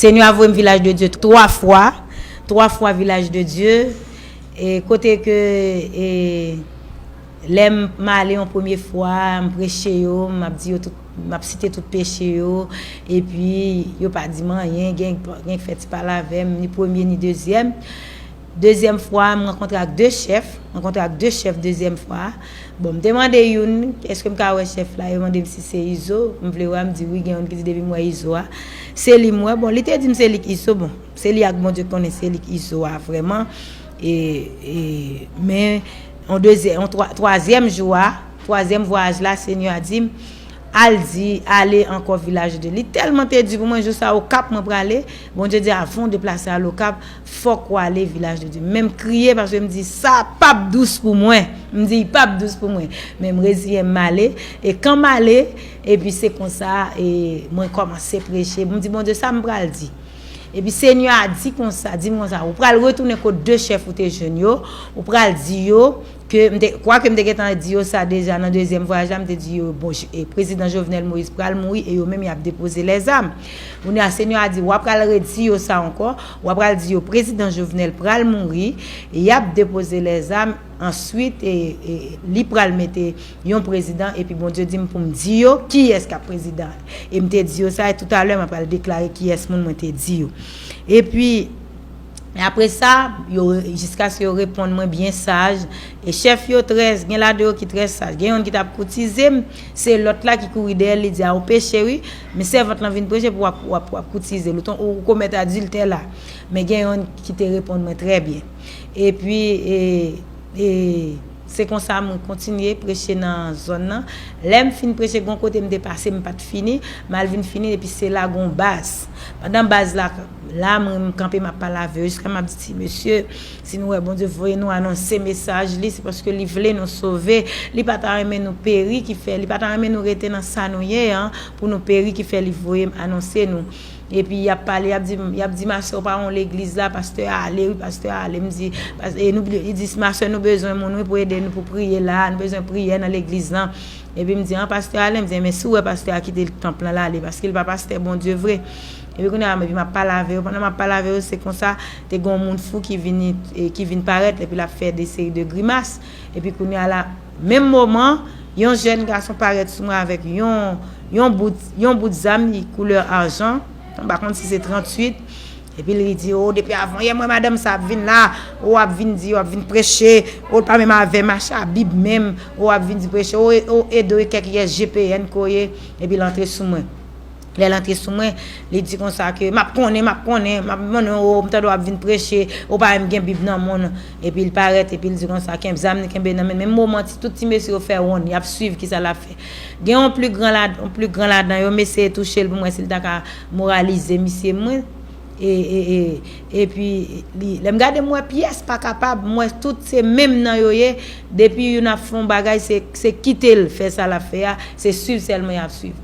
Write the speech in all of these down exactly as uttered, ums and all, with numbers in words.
Senyè a voye m Vilaj de Dye twa fwa, twa fwa Vilaj de Dye, e kote ke e, lè m ale yon premye fwa, m preche yo, m ap di yo tout, m ap site tout peche yo, epi yo pa di m anyen, gen, gen k fè ti pale avè m, ni premye ni dezyèm. Dezyèm fwa, m rankontre ak de chèf, rankontre ak de chèf dezyèm fwa. Bon, m te mande youn, èske m ka wè chèf la? Yo mande m si se Izo. M vle wè, m di wi, gen youn ki di depi m wè Izo a, se li m wè. Bon, li te di m se li k Izo, bon, se li ak Bondye k konnen se li k Izo a vrèman. E, e, men, yon dezyè-, yon twa-, twazyèm jou a, twazyèm vwayaj la, Senyè a di m, al di, ale ankò Vilaj de Dye. Li tèlman te di pou mwen, jou sa Okap mwen prale, Bondye di, avan w deplase al Okap, fòk w ale Vilaj de Dye. Men m kriye paske m di, sa p ap dous pou mwen. M di, l p ap dous pou mwen. Men m reziyen m, m ale. E kan m ale, epi se konsa, e mwen kòmanse preche. M di, Bondye, sa m pral di? Epi Senyè a di konsa, di m konsa, ou pral retounen kot de chèf ou te jwenn yo, ou pral di yo ke, m te, kwake m te gentan di yo sa deja nan dezyèm vwayaj la, m te di yo, bon, j-, e, prezidan Jovenel Moïse pral mouri e yo menm y ap depoze lèzam. Kounye a, Senyè a di, w ap pral redi yo sa ankò, w ap pral di yo, prezidan Jovenel pral mouri, y ap depoze lèzam, answit, e, e, li pral mete yon prezidan, epi Bondye di m pou m di yo kiyès k ap prezidan. E m te di yo sa, e toutalè, m ap pral deklare kiyès moun mwen te di yo. Epi, apre sa, yo, jiskaske yo reponn mwen byen saj, e chèf yo trè, gen ladan yo ki trè saj. Gen youn ki t ap koutize m, se lòt la ki kouri dèyè l, li di, a, ou peche wi, men sèvant lan vin preche pou w ap, w ap, w ap koutize l, ou ton-, ou komèt adiltè la. Men gen youn ki te reponn mwen trè byen. Epi, e, e, se konsa mwen kontinye preche nan zòn nan. Lè m fin preche, gon kote m te pase, m pa t fini, m al vin fini, epi se la gon baz. Pandan baz la, la mwen m kanpe, m ap pale avè yo, jiska m ap di, ti mesye, si nou wè Bondye voye nou anonse mesaj li, se paske li vle nou sove. Li pa ta renmen nou peri ki fè, li pa ta renmen nou rete nan sa nou ye an, pou nou peri ki fè li voye m anonse nou. Epi y ap pale, y ap di, y ap di, ma sè, ou pa yon legliz la, pastè a ale, wi, pastè a ale. M di, pas-, e nou, li di, ma sè, nou bezwen moun, wi, pou ede nou, pou priye la, nou bezwen priyè nan legliz lan. Epi m di, an, pastè a ale? M di, men si w wè pastè a kite tanp lan, l ale, paske l pa pastè Bondye vre. Epi kounye a, epi m ap pale avè yo. Pandan m ap pale avè yo, se konsa, te gen yon moun fou ki vini, e, ki vin parèt, epi l ap fè de seri de grimas. Epi kounye a la, menm moman, yon jèn gason parèt sou mwen avèk yon, yon bout, yon bout zam, li koulè ajan. M pa konn si se tranntuit. Epi li di, o, depi avanyè m wè madanm sa ap vin la, o, w ap vin di, w ap vin preche, o, l pa menm avè m, mache a Bib menm, o, w ap vin di preche, o, e, o, Edo e kèk yès G P N ke w ye, epi l antre sou mwen. Lè l antre sou mwen, li di konsa ke, m ap konnen, m ap konnen, m ap konnen, o, m tande w ap vin preche, o, pa menm gen Bib nan men w. Epi l parèt, epi l di konsa, kenb zam li kenbe nan men l. Menm moman, ti, tout ti mesye yo fè wonn, y ap swiv kisa l ap fè. Gen yon pli gran la, yon pli gran ladan yo, m eseye touche l pou m wè si l ta ka moralize misye mwen. E, e, e, epi, li, lè m gade, m wè pyès pa kapab, m wè tout se menm nan yo ye. Depi youn ap fè yon bagay, se, se kite l fè sa l ap fè a, se swiv sèlman y ap swiv.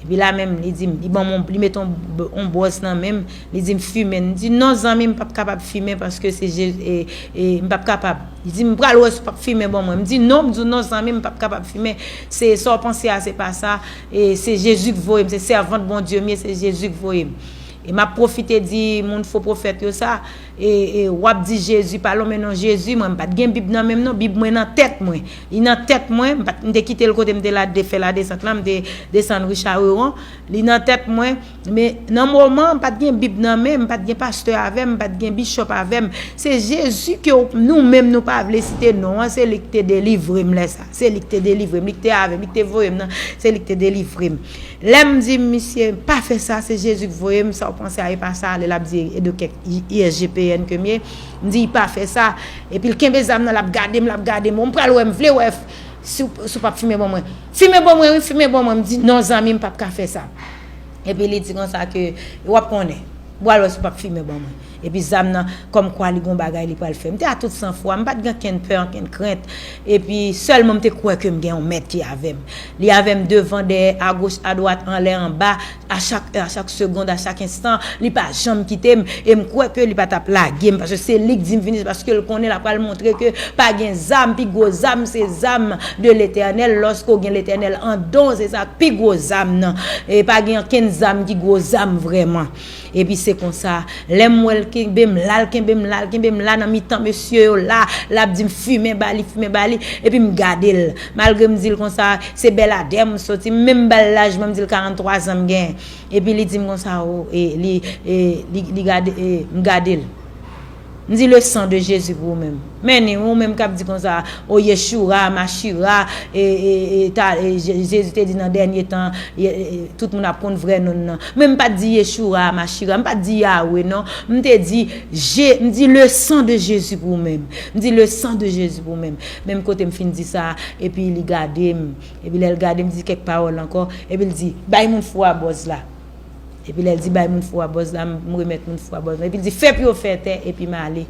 Epi la menm, li di m, li ban m, li mete yon, yon bwòs nan men m, li di m, fimen. M di, non, zanmi, m p ap kapab fimen paske se Je-, e, e, m p ap kapab. Li di m, pral wè si w p ap fimen ban mwen. M di, non, m di w, non, zanmi, m p ap kapab fimen. Se sa w panse a, se pa sa. E, se Jezi k voye m, se sèvant Bondye m ye, se Jezi k voye m. E m ap pwofite di moun fo pwofèt yo sa, e, e, w ap di Jezi, pa lonmen non Jezi, mwen m pa t gen Bib nan men m non, Bib mwen nan tèt mwen. Li nan tèt mwen, m pa t, m te kite l kote m te la, te fè ladesant lan, m te desann ri Chareron. Li nan tèt mwen, men nan moman, m pa t gen Bib nan men m, m pa t gen pastè avè m, m pa t gen bichòp avè m. Se Jezi ke w, nou menm nou pa vle site non an, se li k te delivre m lè sa. Se li k te delivre m, li k te avè m, li k te voye m nan, se li k te delivre m. Lè m di misye, pa fè sa, se Jezi k voye m, sa w panse a, e pa sa, lè l ap di, e de kèk I S G P N ke m ye, m di, pa fè sa. Epi l kenbe zam nan, l ap gade m, l ap gade m, o, m pral wè, m vle wè, si w, si w p ap fimen ban mwen. Fimen ban mwen, wi, fimen ban mwen. M di, non, zanmi, m p ap ka fè sa. Epi li di konsa ke, w ap konnen. Ou pral wè si w p ap fimen ban mwen. Epi zam nan, kòmkwa li gon bagay li pral fè. M te a tout san fwa, m pa t gen ankenn pè, ankenn krent. Epi sèlman m te kwè ke m gen yon mèt ki avè m. Li avè m devan, dèyè, agoch, adwat, anlè, anba, a chak è, a chak segond, a chak enstan, li pa janm kite m. E m kwè ke li pa t ap lage m, paske se li k di m vini, se paske l konnen l ap pral montre ke pa gen zam, pi gwo zam, se zam de Letènèl. Lòske w gen Letènèl andan w, se sa k pi gwo zam nan. E pa gen ankenn zam ki gwo zam vrèman. Epi se konsa, lè m wè l kenbe m la, l kenbe m la, l kenbe m la nan mitan mesye yo la, l ap di m fimen ba li, fimen ba li, epi m gade l. Malgre m di l konsa, se Bèladè m soti, m menm ba l laj mwen, m di l karant twa zan m genyen. Epi li di m konsa, o, e, li, e, li, li gade, e, m gade l. M di, le sang de Jésus pou ou menm. Men ni, ou menm k ap di konsa, o Yeshura, Machira, e, e, e, ta, e, Je- Jezi te di nan dènye tan, e, e, tout moun ap konn vrè non l nan. Men m pa t di Yeshura, Machira, m pa t di Yawe non. M te di, Je, m di, le sang de Jésus pou ou menm. M di, le sang de Jésus pou ou menm. Menm kote m fin di sa, epi li gade m. Epi lè l gade m, di kèk pawòl ankò. Epi l di, bay moun fou a bòz la. Epi lè l di bay moun fou a bòz la, m remèt moun fou a bòz la. Epi l di, fè pye w fè tè, epi m ale.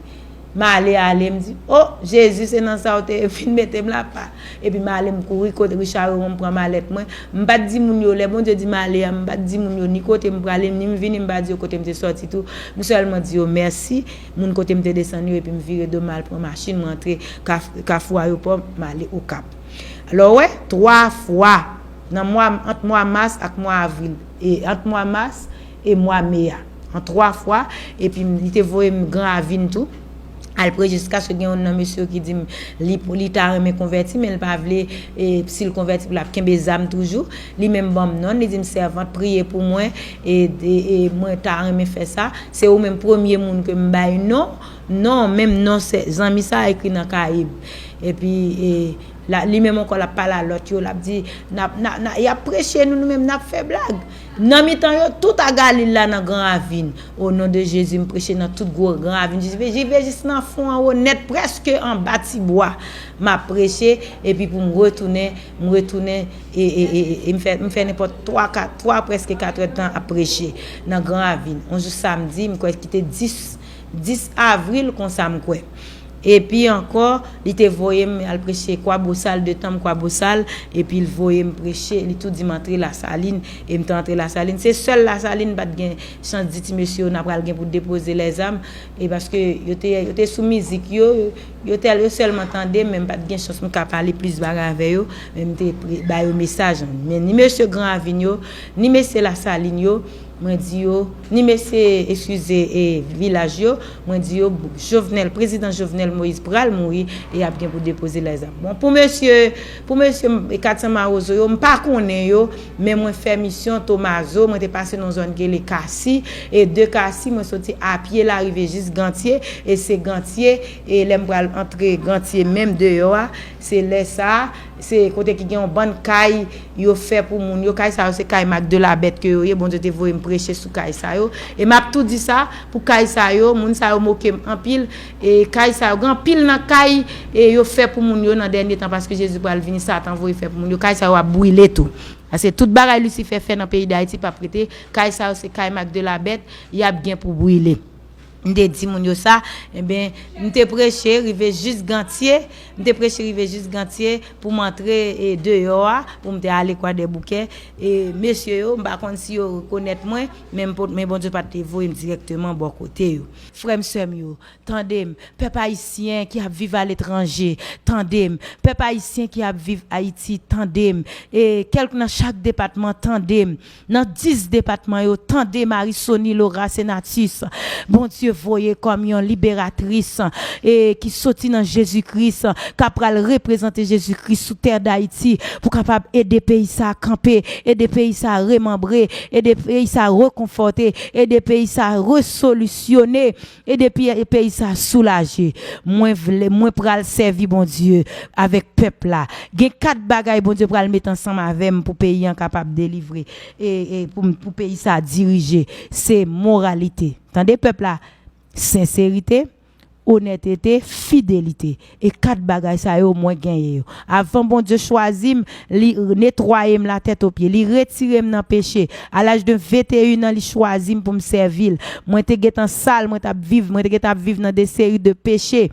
M ale, ale, m di, o, Jezi, se nan sa w te fin mete m la pa. Epi m ale, m kouri kot Richard Heron, m pran malèt mwen. M pa t di moun yo, lè Bondye di m ale a, m pa t di moun yo ni kote m prale, ni m vini, m pa di yo kote m te sòti tou. M sèlman di yo mèsi, moun kote m te desann yo, epi m vire do m al pran machin, m rantre Kaf- Kafou Ayewopò, m ale Okap. Alò, w wè, twa fwa, nan mwa, ant mwa mas ak mwa avril, e ant mwa mas e mwa me a, an twa fwa, epi m- li te voye m Gran Ravin tou, al preche, jiskaske gen youn nan mesye yo ki di m li, li ta renmen konvèti, men l pa vle, e, si l konvèti, pou l ap kenbe zam toujou. Li menm ban m non l, li di m, sèvant, priye pou mwen, e, e, e mwen ta renmen fè sa. Se ou menm premye moun ke m bay non, non, menm non se zanmi sa ekri nan kaye m. Epi, e, la, li menm ankò, l ap pale a lòt yo, l ap di, n ap, n a- n a- y ap preche nou, nou menm n ap fè blag. Nan mitan yo, tout a Galil la nan Gran Ravin. O non de Jezi, m preche nan tout gwo Gran Ravin. Jezi rive jis nan fon anwo nèt, prèske anba ti bwa. M ap preche, epi pou m retounen, m retounen, e, e, e, e, e m fè, m fè nenpòt twa, kat, twa, prèske kat èdtan ap preche nan Gran Ravin. On jou samdi, m kwè ki te dis, dis avril, konsa m kwè. Epi ankò, li te voye m al preche Kwabosal, de tan m Kwabosal, epi l voye m preche, li tou di m antre Lasalin, e m te antre Lasalin. Se sèl Lasalin m pa t gen chans di ti mesye yo n a pral gen pou depoze lèzam, e paske yo te, yo te sou mizik yo, yo te, yo sèlman tande m, men m pa t gen chans m ka pale plis bagay avè yo, men m te pre- ba yo mesaj. Men ni mesye Gran Ravin yo, ni mesye Lasalin yo, mwen di yo, ni mesye, eskize, e, vilaj yo, mwen di yo, Jovenel, prezidan Jovenel Moïse pral mouri, e y ap gen pou depoze lèzam. Bon, pou mesye, pou mesye m- e Kat San Mawozo yo, m pa konnen yo, men mwen fè misyon Tomazo, mwen te pase nan zòn ki rele Kasi, e de Kasi, mwen soti apye la rive jis Gantye, e se Gantye, e lè m pral antre Gantye menm deyò a, se lè sa a, se kote ki gen yon bann kay yo fè pou moun yo. Kay sa yo se kay Marc Delabète ke yo ye. Bondye te voye m preche sou kay sa yo. E m ap tou di sa, pou kay sa yo, moun sa yo moke m anpil. E kay sa yo, gen anpil nan kay e yo fè pou moun yo nan dènye tan, paske Jezi pral vini, Satan voye fè pou moun yo. Kay sa yo ap brile tou. Paske tout bagay Lisifè fè nan peyi Dayiti p ap rete. Kay sa yo se kay Marc Delabète, y ap gen pou brile. M te di moun yo sa, enben, m te preche, rive jis Gantye, m te preche, rive jis Gantye, pou m antre, e, deyò a, pou m te ale Kwadèboukè, e, mesye yo, m pa konn si yo rekonèt mwen, men m pot- men Bondye pa te voye m dirèkteman bò kote yo. Frè m, sè m yo, tande m, pèp ayisyen ki ap viv aletranje, tande m, pèp ayisyen ki ap viv Ayiti, tande m, e, kèlk nan chak depatman, tande m. Nan dis depatman yo, tande Marie Sony Laura Senatus, Bondye voye kòm yon liberatris, e ki soti nan Jezi Kris, k ap pral reprezante Jezi Kris sou tè Dayiti, pou kapab ede peyi sa a kanpe, ede peyi sa a remanbre, ede peyi sa a rekonfòte, ede peyi sa a resolisyone, ede pi- peyi sa a soulaje. Mwen vle, mwen pral sèvi Bondye avèk pèp la. Gen kat bagay Bondye pral met ansanm avè m pou peyi an kapab delivre, e, e pou, pou peyi sa dirije. Se moralite. Tande pèp la, senserite, onètete, fidelite. E kat bagay sa yo, mwen genyen yo. Avan Bondye chwazi m, li netwaye m latèt o pye, li retire m nan peche. A laj de venteyen an, li chwazi m pou m sèvi l. Mwen te gentan sal, mwen t ap viv, mwen te gentan ap viv nan de seri de peche,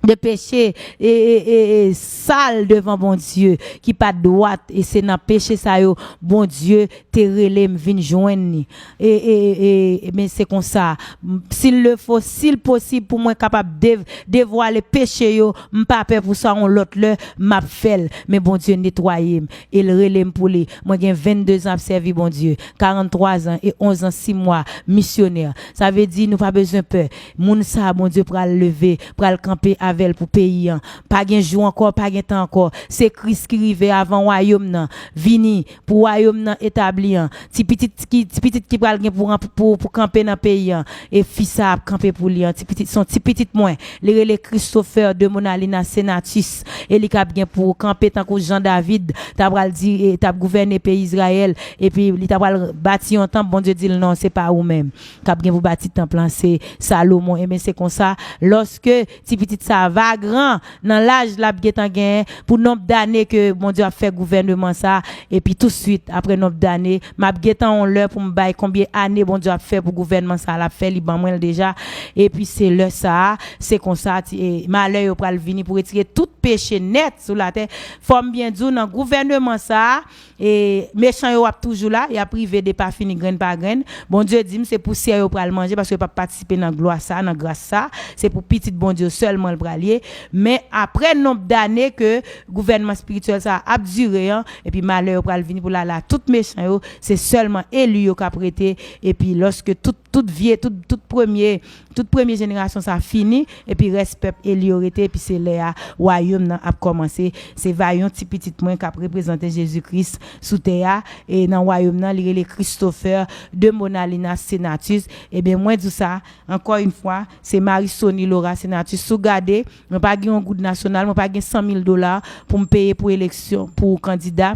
de peche e, e, e, e sal devan Bondye, ki pa t dwat, e se nan peche sa yo Bondye te rele m vin jwenn li. E, e, e, e, men se konsa, m- s'il le faut, si l posib pou mwen kapab dev- devwale peche yo, m pa pè pou sa yon lòt lè, m ap fè l. Men Bondye netwaye m, e l rele m pou li. Mwen gen venndezan ap sèvi Bondye, karanntwazan e onzan sis mwa misyonè. Sa vle di nou pa bezwen pè. Moun sa a Bondye pral leve, pral kanpe avè l pou peyi an. Pa gen jou ankò, pa gen tan ankò. Se Kris ki rive avan wayòm nan vini, pou wayòm nan etabli an. Ti pitit ki, ti pitit ki pral gen pou, pou, pou kanpe nan peyi an. E fi sa ap kanpe pou li an. Ti pitit, se yon ti pitit mwen. Li rele Christopher de Monalina Senatus. E li k ap gen pou kanpe tankou Jan David t ap pral di, e, t ap gouvène peyi Izrayèl. Epi li t ap pral bati yon tanp, Bondye di l non, se pa ou menm k ap gen pou bati tanp lan, se Salomon. Ebyen, se konsa, lòske ti pitit sa a va gran, nan laj l ap gentan genyen, pou nonb dane ke Bondye ap fè gouvèneman sa a, epi touswit, apre nonb dane, m ap gentan yon lè pou m bay konbyen ane Bondye ap fè pou gouvènman sa a, l ap fè, li ban mwen l deja. Epi se lè sa a, se konsa, ti- e, malè yo pral vini pou retire tout peche nèt sou latè. Fò m byen di w, nan gouvèneman sa a, e mechan yo ap toujou la, y ap rive de pa fini grenn pa grenn. Bondye di m se pousyè yo pral manje, paske yo p ap patisipe nan glwa sa, nan gras sa. Se pou pitit Bondye sèlman l pral ye. Men apre nonb dane ke gouvènman espirityèl sa ap dire an, epi malè yo pral vini pou lala tout mechan yo, se sèlman eli yo k ap rete. Epi lòske tout, tout vye, tout, tout premye, tout premye jenerasyon sa fini, epi rès pèp eli yo rete, epi se lè a wayòm nan ap kòmanse. Se va yon ti pitit mwen k ap reprezante Jezi Kris sou tè a, e nan wayòm nan, li rele Christopher de Monalina Senatus. Ebyen, mwen di w sa, ankò yon fwa, se Marie Sony Laura Senatus. Si w gade, mwen pa gen yon goud nasyonal, mwen pa gen san mil dola pou m peye pou eleksyon, pou kandida.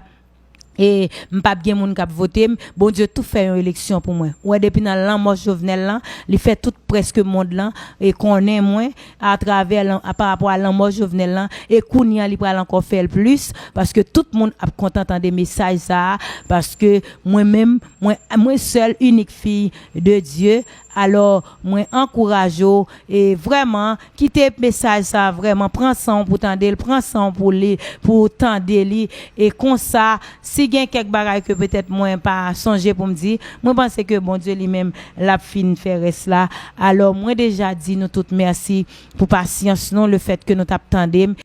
E m p ap gen moun k ap vote m. Bondye tou fè yon eleksyon pou mwen. Ou wè, depi nan lanmò Jovenel lan, li fè tout prèske mond lan e konnen mwen atravè lan- a- pa rapò a lanmò Jovenel lan. E kounye a, li pral ankò fè l plis, paske tout moun ap kontan tande mesaj sa a, paske mwen menm, mwen, mwen sèl inik fi de Dye. Alò, mwen ankouraje w, e vrèman, kite mesaj sa a, vrèman, pran san w pou tande l, pran san w pou li, pou tande li. E konsa, si gen kèk bagay ke petèt mwen pa sonje pou m di, mwen panse ke Bondye li menm, l ap fin fè rès la. Alò, mwen deja di nou tout mèsi pou pasyans nou, lefètke nou t ap tande m.